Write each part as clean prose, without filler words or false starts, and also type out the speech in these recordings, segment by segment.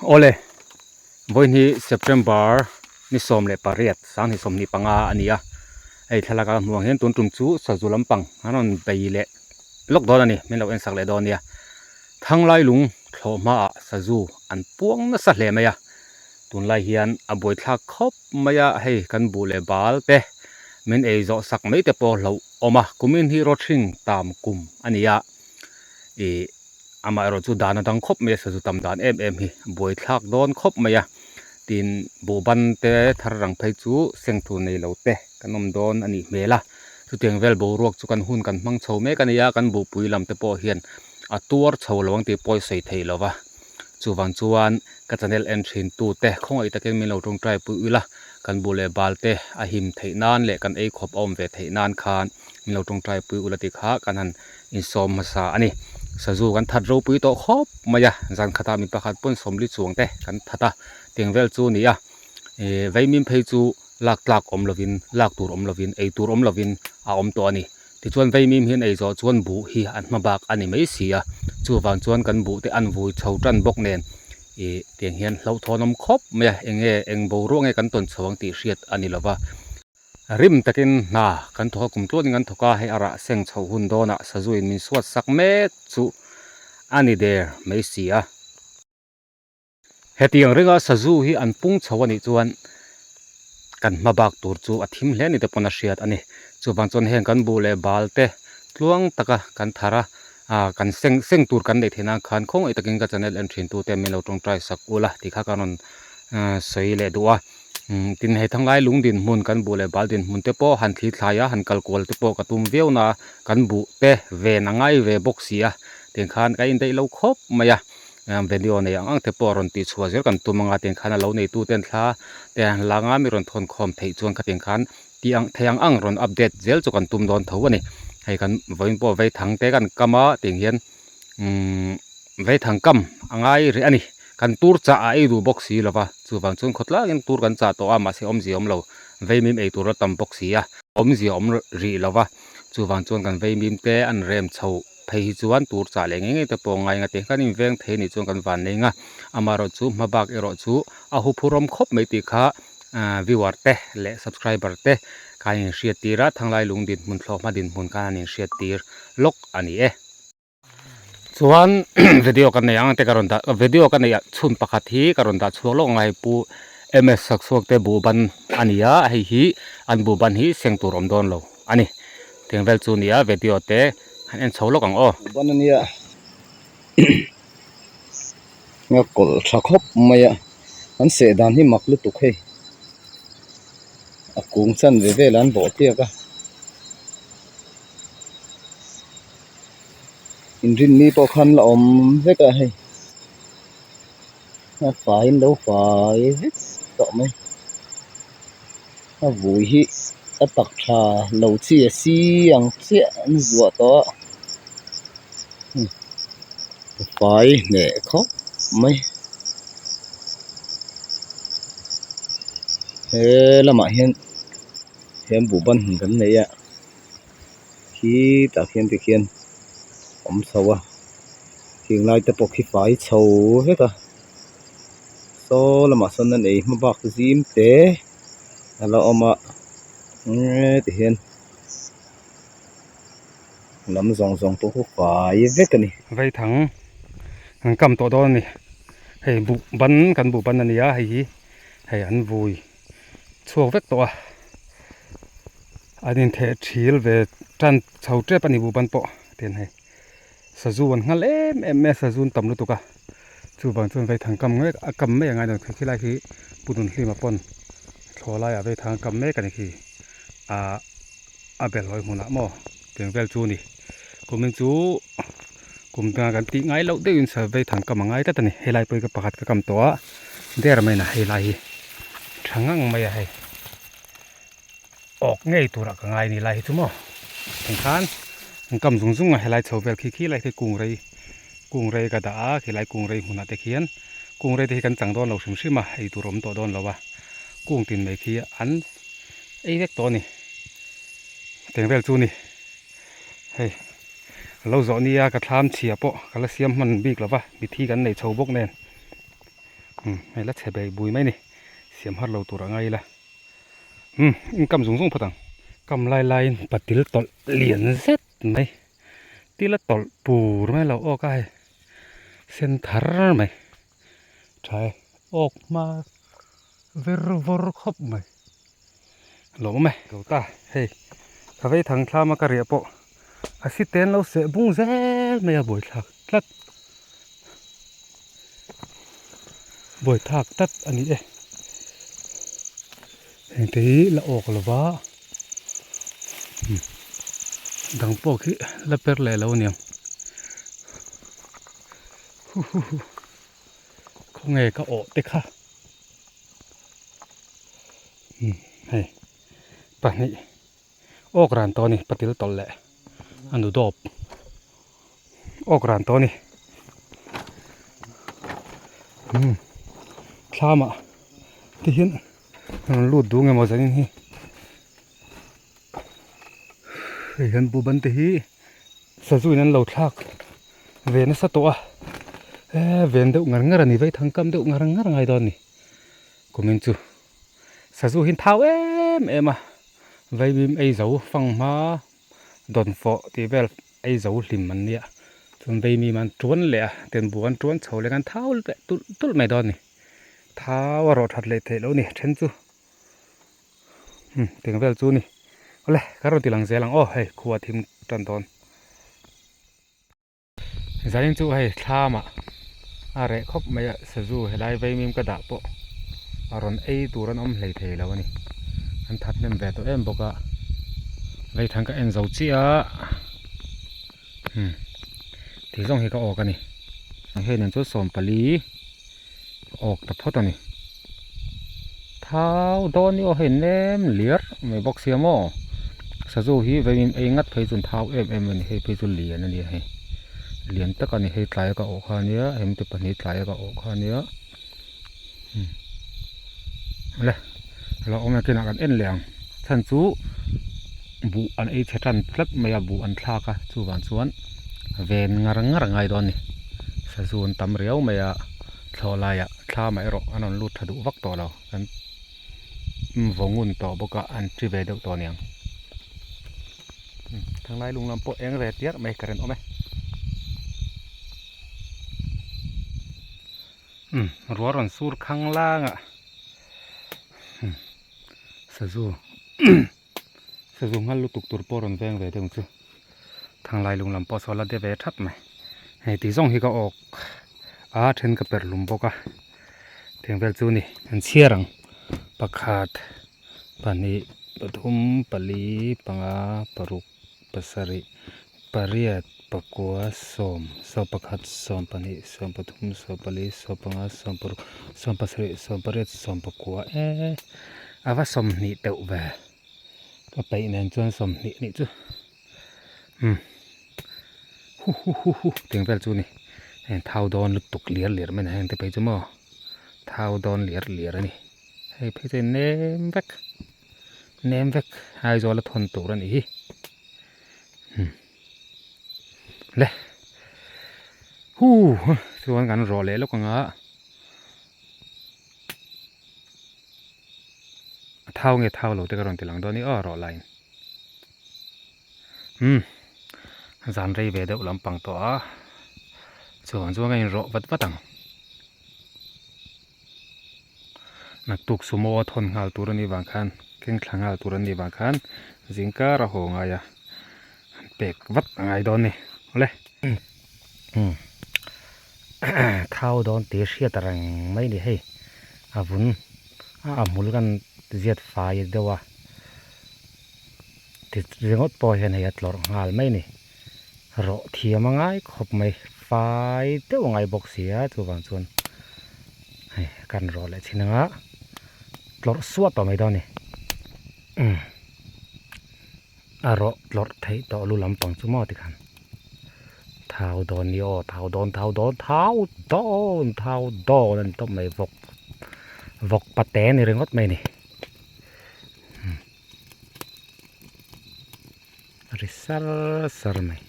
Awle, vawiin hi September ni 18 sanghnih 25 a ni a, hei thlalak a hmuh ang hian tun tum chu sazu lampang an rawn bei leh lawk dawn a ni, min lo en sak leh dawn nia. Thanglai lung thlawh hmaah sazu an puang nasa hle mai a, tunlai hian a buaithlak khawp mai a, hei kan buh leh bal te min ei zawh sak mai te pawh hlauh awm a, kumin hi rawthring tam kum a ni a, ih. Amaherawh chu dan a dang khawp mai a, sazu tam dan em em hi buaithlak dawn khawp mai a, tin buhban te thar rang phei chu seng tur nei lo te kan awm dawn a nih hmel a, chutiang vel boruak chu kan hun kan hmang chho mek a ni a, kan buhpui lam te pawh hian a tuar chho lo ang tih pawh i sawi theih lo va, chuvang chuan ka channel en thin tu te khawngaih takin min lo tawngtai pui ula, kan buh leh bal te a him theih nan leh kan ei khawp a awm ve theih nan khan min lo tawngtai pui ula tih kha kan han insawm hmasa a ni. Sazu kan that ropui tawh khawp mai a, zan khatah mi pakhat pawn sawmli chuang te kan that a, tiang vel chu a ni a. Ih vaimim phei chu lak tlak awm lovin, lak tur awm lovin, ei tur awm lovin a awm tawh a ni. Tichuan vaimim hian ei zawh chuan buh hi an hma bak a ni mai si a, chuvang chuan kan buh te an vui chho tan bawk nen ih tiang hian hlauhthawn awm khawp mai a, eng nge eng boruak nge kan tawn chho ang tih hriat a ni lova. Rim takin hna kan thawk a, kum tluanin kan thawk a, hei a rah seng chhoh hun dawnah sazuin min suat sak mek chu a ni der mai si a. Hetiang ringa sazu hi an pung chho a nih chuan kan hma bak tur chu a thim hle ni te pawn a hriat a ni. Chuvang chuan heng kan buh leh bal te tluang taka kan thar a, kan seng seng tur kan neih theih nan khan khawngaih takin ka channel en thin tute min lo tawngtai sak ula tih kha ka rawn sawi leh duh a. Tin hei thanglai lung dinhmun kan buh leh bal dinhmun te pawh han thli thlai a han kal kual te pawh ka tum viau na a kan buh te ven a ngai ve bawk si a tiang khan ka indaih lo khawp mai a video nei ang ang te pawh rawn tih chhuah zel kan tum anga tiang khan a lo nei tu ten thla te han la anga mi rawn thawn khawm theih chuan khatiang khan tih ang thei ang ang rawn update zel chu kan tum dawn tho a ni hei kan vawiin pawh vei thang te kan kam a tiang hian umm veithang kam a ngai rih a ni kan tur chah a ei duh bawk si lo va chuvang chuan khawtlangin tur kan chah tawh a mahse awmzia awm lo veimim ei tur a tam bawk si a awmzia awm rih lo va chuvang chuan kan veimim te an rem chho phei hi chuan tur chah leh ngei ngei te pawh a ngai ang a kan inveng thei anih chuan kan van nei ang a amaherawhchu hma bak erawh chu a huphurhawm khawp mai tih kha ahh viewer te leh subscriber te khan inhriat tir a thanglai lung dinhmun thlawhhma dinhmun khan an inhriat tir lawk a ni e. Chuan video ka nei ang te ka rawn dah video ka neih ah chhun pakhat hi ka rawn dah chhuak lawk ang a hei pu M S Sakchhuak te buhban a ni a hei hi an buhban hi seng tur awm dawn lo a ni tiang vel chu a ni a video te han en chho lawk ang aw. Buhban a nia a kawlh tha khawp mai a an seh dan hi mak lutuk hei a kung chan ve vel an bawh tiak a. Inrinni pawh khan la awm vek a hei a faiin lo fai vek tawh mai a vui hi a tak tha lo chi a si ang chiah an zuah tawh a a fai hneh khawp mai he lamah hian he buhban hmun kan nei a. Khi tah khian tikhian awm chho a khing lai te pawh khi fai chho vek a saw lamah sawn an ei hma bak zim te a la awm a heti hian lam zawng zawng pawh khu fai vek a ni. Vaithang an kam tawh dawn a ni hei buh ban kan buh ban a ni a hei hi hei an vui. chhuak vek tawh a an intheh thil ve tan chho tep a ni buhban pawh tin hei sazu an nghal em em mai a sazu an tam lutuk a chuvang chuan vaithang kam mek a kam mai angai dawn khi lai khi pu Dunhlima pawn thlawh laiah vaithang a kam mek a ni khi ah a bel hawi hmunah maw tiang vel chu a ni kumin chu kum dangah kan tih ngai loh deuhin vaithang kam a ngai tlat a ni helai pawh hi ka pakhat ka kam tawh a. Der mai na hei lai hi tha ngang mai a hei awk ngei turah ka ngai ni lai hi chu maw eng khan an kam zung zung a helai chho vel khi khi lai khi kung rei kung rei ka dah a khilai kung rei hmunah te khian kung rei te hi kan chang dawn lo hrim hrim a ei tur awm tawh dawn lo a kung tin mai khi an ei vek tawh a ni teng vel chu ni hei a lo zawh nia ka thlam chhia pawh ka la siam hman bik lo va mithi kan nei chho bawk nen. Umm hei la chhe bei bui mai ni siam har lo tur a ngai ila umm in kam zung zung phawt ang kam lai laiin patil tawlh lian zet mai tila tawlh pur mai lo awk a hei sen thar mai tha e awk hma ver vawr khawp mai lawm e zo ta hei ka vei thang thlam a ka riah pawh a si ten lo seh bung zel mai a buaithlak tlat buaithlak tlat a ni e hengte hi la awk lova dang pawh khi la per leh lo aniang huhuhu khawnge ka awh te kha. Umm hei pahnih awk ran tawh a ni patil tawlh leh a nu dawp awk ran tawh a ni umm thlamah te hian rawn lut duh nge maw zanin hi hei hian buhban te hi sazu in an lo thlak ve nasa tawh a eee ven deuh ngar ngar a ni vaithang kam deuh ngar ngar ngai dawn a ni. Kumin chu sazu hi thau em em a, vaibim ei zo fang hma dawn fawh tih vel ei zo hlim an nia, chuan vaimim an tuan leh a, ten bu an tuan chho leh an thau leh tulh tulh mai dawn a ni, thau a rawh that leh theih loh a ni then chu umm tiang vel chu a ni, awle ka rawn ti lang zel ang aw hei khua thim tan dawn. Zanin chu hei thlamah a reh khawp mai a, sazu helai vaimim ka dah pawh a rawn ei tur an awm hlei thei lo a ni. An that hnem ve tawh em bawk a, vaithang ka en zo chiah a, umm tih zawng hi ka awk a ni. Hei nen chuan sawmpali ka awk ta phawt a ni. Thau dawn ni aw hei nem liar mai bawk sia maw sazu hi vawiin ei ngat phei chuan thau em em a ni hei phei chu lian a nia hei lian tak a ni hei tlai a ka awh kha a nia hemi te pahnih tlai a ka awh kha a nia umm le a lo awm e kinah kan en leh ang chhan chu buh an ei chhe tan tlat mai a buh an thlak a chuvang chuan ven ngar ngar a ngai dawn a ni sazu an tam riau mai a thlawh laiah. Thla mah erawh an rawn lut tha duh vak tawh lo kan vaw ngun tawh bawk a an chi ve deuh tawh aniang thanglai lung lam pawh eng ve tiar mai ka rinawm e umm ruah rawn sur khang lang a sazu sazu nghal lutuk tur pawh rawn veng ve deuh ang chu thanglai lung lam pawh saw la de ve thap mai hei tih zawng hi ka awk a then ka per lum bawk a tiang vel chu ni an chhiar ang pakhat pahnih pathum pali panga paruk pasarih pariat pakua sawm sawm pakhat sawm pahnih sawm pathum sawm pali sawm panga sawm paruk sawm pasarih sawm pariat sawm pakua eee a va sawmhnih teuh ve ka peih nen chuan sawmhnih anih chu umm hu hu hu hu tiang vel chu a ni heng thau dawn lutuk liar liar mai a ni heng te phei chu maw thau dawn liar liar a ni hei phei chu a nem vek nem vek Aizawl a thawn tur a nih hi umm le hu chuan kan rawh leh lawk ang a. A thau nge thau lo te ka rawn ti lang dawn i aw rawh line umm zan rei ve deuh lampang tawh a chuan chuan ka inrawh vat vat ang naktuk sumo a thawn nghal tur a nih vang khan keng thla nghal tur a nih vang khan zingkar a haw ngai a pek vat a ngai dawn a ni awle umm. Thau dawn tih hriat reng mai ni hei a vun a a hmul kan ziat fai deuh a ti ringawt pawh hian hei a tlawrh nghal mai ni rawh thiam a ngai khawp mai fai deuh a ngai bawk si a chuvang chuan hei kan rawh leh chin anga tlawrh suah tawh mai dawn a ni umm. A rawh tlawrh theih tawh lu lampang chu maw tikhan thau dawn ni aw thau dawn thau dawn thau dawn thau dawn a ni tawp mai vawk vawk pate a ni ringawt mai a ni a ri sar sar mai.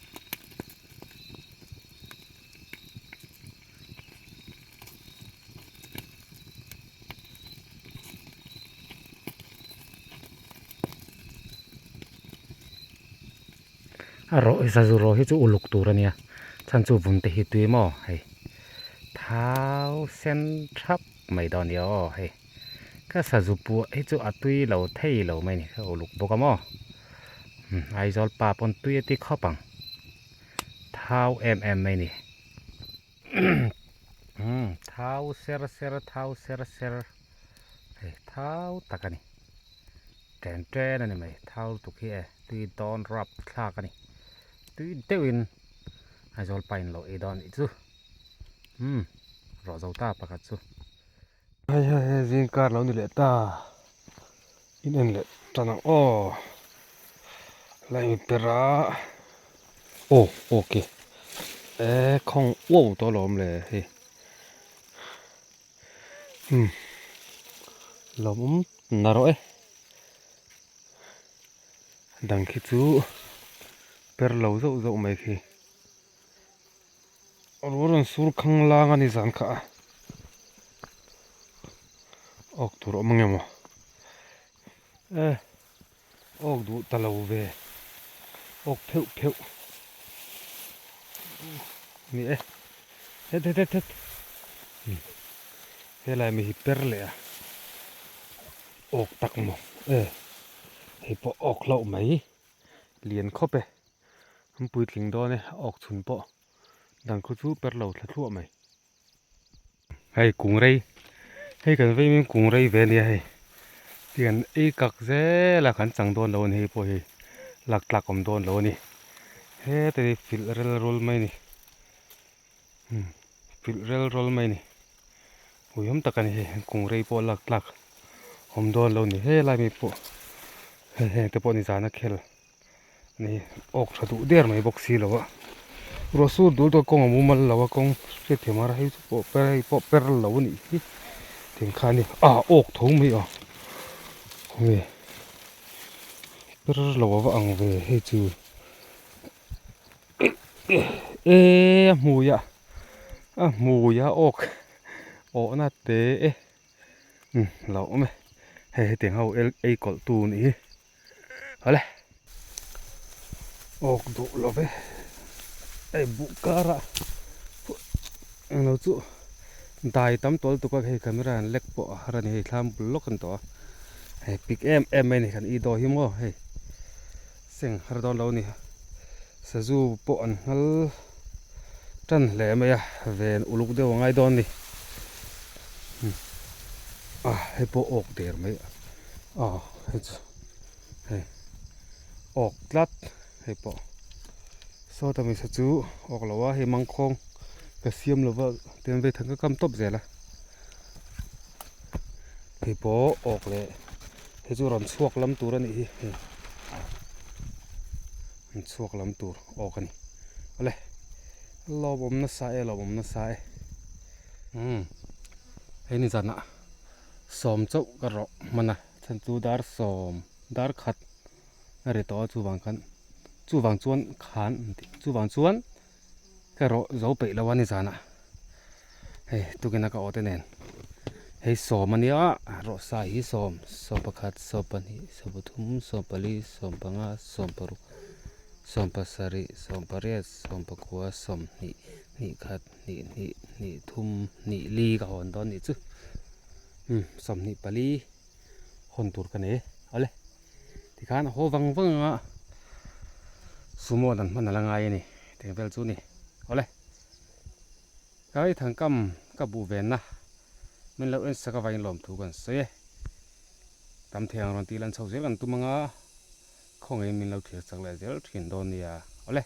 A rawh sazu rawh hi chu uluk tur a nia chhan chu vun te hi tui maw hei thau sen thap mai dawn a nia aw hei ka sazu puah hi chu a tui lo thei lo mai a ni ka uluk bawk a maw Aizawl pa pawn tui a ti khawp ang thau em em mai a ni. Umm thau ser ser thau ser ser hei thau tak a ni chen chen a ni mai thau lutuk hi e tui dawn rap thlak a ni tui deuhin Aizawl pa in lo ei dawn anih chu umm rawh zo ta pakhat chu. Hei hei hei zing kar lo ni leh ta in en leh tan ang aw la in per a aw okay e khawng uau tawh alawm le hei umm lawmawm na rawh e dang khi chu per lo zauh zauh mai khi. Ru rawn sur khang lang a ni zan kha a awk tur awm ange maw e awk duh ta lo ve awk pheuh pheuh ni e het het het het helai mi hi per leh a awk tak maw e hei pawh awk hlauh mai lian khawp e. An puitling dawn e, a awk chhun pawh dang khu chu per lo thla thluah mai. Hei kung rei, hei kan vei min kung rei ve ania hei, tiang ei kak zel a kan chang dawn lo a ni hei pawh hi lak tlak awm dawn lo a ni, heta hi filh rel rul mai a ni, umm filh rel rul mai a ni, uiawm tak a ni hei kung rei pawh lak tlak awm dawn lo a ni helai mi pawh hei heng te pawh ni zan a khel. Ni awk tha duh der mai bawk si lo a ruah sur dul tawh kawng a mumal lo a kawng hriat thiam a hei chu pawh per hei pawh per lo a nih hi tiang kha a ni ah awk tho mai a khawnge per lo a va ang ve hei chu e a hmui a a hmui a awk awhna te e lo awm e hei hetiang ho ei kawlh tu a nih hi. Awle awk duh lo ve hei buh karah englo chu dai tam tawl tuk a hei camera an lek pawh a har a ni hei thlam bul lawk a ni tawh a hei pik em em mai a ni kan i daw hi maw hei seng har dawn lo a ni sazu pawh an nghal tan hle mai a ven uluk deuh a ngai dawn a ni ah hei pawh awk der mai a. Aw hei chu hei awk tlat hei pawh sawta misa chu awk lo a hei mangkhawng ka siam lo va tian vei thang ka kam tawp zel a hei pawh awk leh hei chu rawn chhuak lam tur a nih hi hei rawn chhuak lam tur awk a ni awle lawmawm nasa e lawmawm nasa e umm hei ni zanah. Sawm chauh ka rawh hman a chhan chu dar sawm dar khat a ri tawh a chuvang khan chuvang chuan khan chuvang chuan ka rawh zo peih lo a ni zanah hei tukin a ka aw te nen hei sawm a nia rawh sa hi sawm sawm pakhat sawm pahnih sawm pathum sawm pali sawm panga sawm paruk sawm pasarih sawm pariat sawm pakua sawmhnih hnih khat. Hnih hnih hnih thum hnih li ka hawn dawn nih chu umm 24 hawn tur ka nei awle tikhan a haw vang vang anga sumo dan hman ala ngai a ni teng vel chu ni awle kai thangkam ka buh venna min lo en sak avangin lawmthu kan sawi e tam thei ang rawn tih lan chho zel kan tum anga khawngaihin min lo thlir chak leh zel thin dawn nia awle.